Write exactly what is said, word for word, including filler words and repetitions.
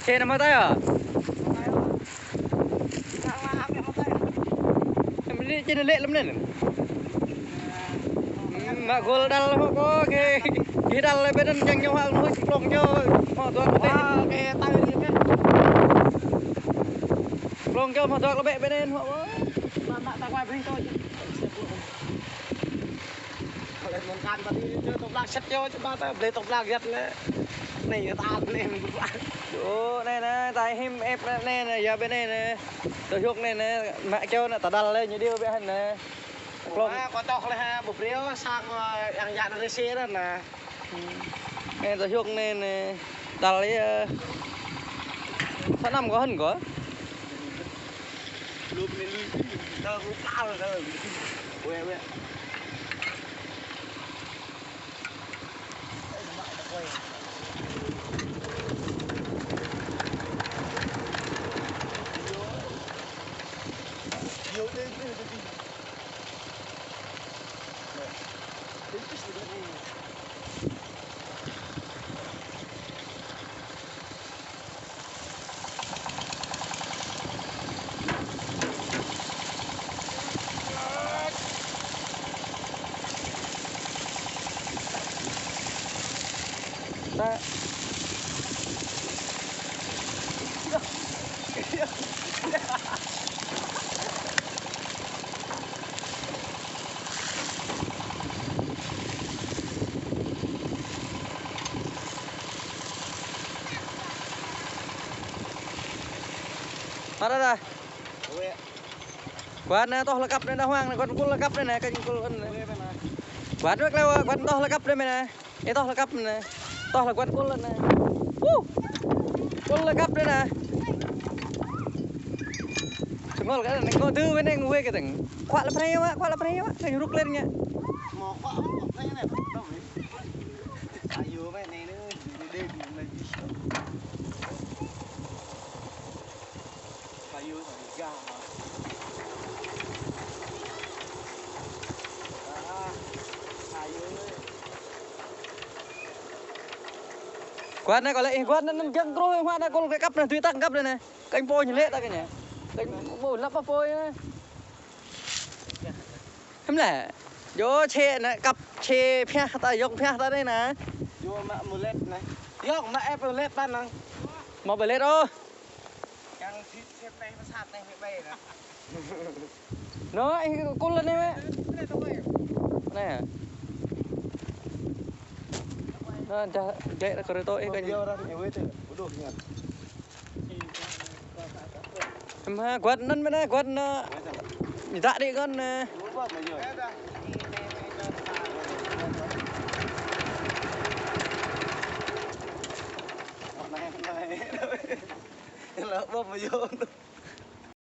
Čê anai mơ̆ tai hă? Em, anai čê anai lĕ lăm anai. Hmm, mă gol đal hŏ kơ, kơ, kơ đal lĕ ƀơi anŭn, čang ñu hă, ñu hă, plông ñu, hŏ dŏ lĕ. Hă, kơ tai anai kơ. Plông ñu hŏ dŏ lĕ ƀơi anŭn hŏ. Mă, mă, ta quay bên tôi. Kơ lĕ mơ̆n kan ƀă anai, čơ tơblak sĕt čô, čơ ƀă ta blơi tơblak giăt lĕ. Anai, ta blơi mơ̆n. Ơ, anai, anai, ta him ĕp anai, anai, anai, yua ƀơi anai, anai. Tơhuk anai, anai, mă čô anai, ta đal lĕ, ñu điêu ƀơi anŭn anai. Plông. Mă, kơ čŏk lĕ ha, ƀu brơi, sang, ơ, yang yang rơsê anŭn anai. Hmm. Anai, tơhuk anai, anai. Đal lĕ, ơ. Sa năm kơ hơ̆n kơ? Lŭp anai lui, tơ lŭp lal tơ. Weh, weh. Mă dah. Kuat anai, tŏh lĕ kăp anai, dah Huang anai, kuat kul lĕ kăp anai, anai, kơ jing kul anai. Kuat anai, kleo, kuat tŏh lĕ kăp anai, anai. Ê, tŏh lĕ kăp anai. Tŏh lĕ kuat kul anai. Woo! Kul lĕ kăp anai, anai. Čơngol kơ anai, kơ tŭ ƀơi anai ngui kơ tơ̆ng. Kuat lĕ prei wă, kuat lĕ prei wă, kơ rŭk lĕ anai. Kuat anai, kơ lĕ, ih, kuat anai, anŭn kiăng truh, ih, kuat anai, kul kơ kăp anai, tui tăk kăp anai. Kơ ƀô̆ ñu lĕ tăk anai. Kơ ƀô̆ lăp ƀô̆ anai. Hăm lĕ. Yua čê anai, kăp čê phiah ta, yŏng phiah ta anai anai. Yua mă mơlĕt anai. Yŏng mă ĕp mơlĕt ƀăn anai. Mă mơlĕt ôh. Yang thịt xem anai, mă sat anai, mă ƀai anai. Anai, ih, kul anai mă. Anai. Anai, dah, glĕ dah kơ rơtô ih kơ ñu. Em ha, kuat anŭn mơ̆n anai, kuat anŭn. Ñu dah đĭ kơ anŭn. Lăp ƀơ̆ mơyô.